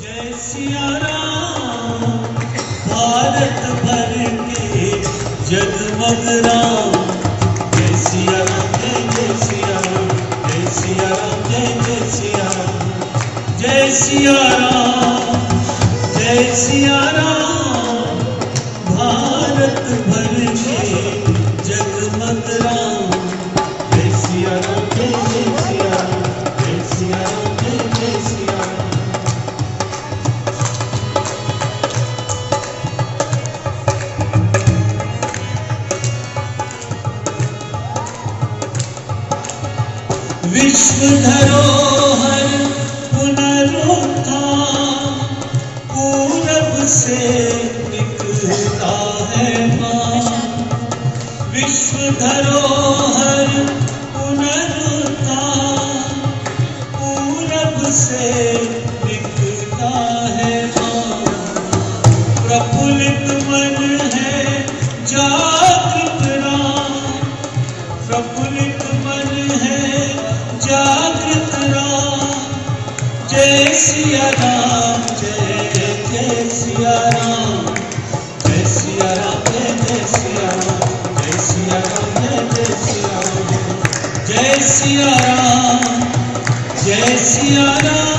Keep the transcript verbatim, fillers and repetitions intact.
जय सिया राम, भारत भर के जगमग राम। जय सिया राम, जय जय सिया राम, जय सिया राम, जय जय सिया राम। जय सिया राम, जय सिया राम, भारत भर के जगमग राम। जय सिया राम, जय जय सिया राम, जय सिया राम, जय जय सिया राम। विश्व धरोहर पुनरुत्थान, पूरब से निकलता है बाण। विश्व धरोहर पुनरुत्थान, पूरब से निकलता है बाण। प्रफुल्लित मन है जागृत राम, प्रफुल्लित मन है जागृत राम। जय सिया राम, जय जय सिया राम, जय सिया राम, जय जय सिया राम, जय सिया राम, जय जय सिया राम। जय सिया राम, जय सिया राम,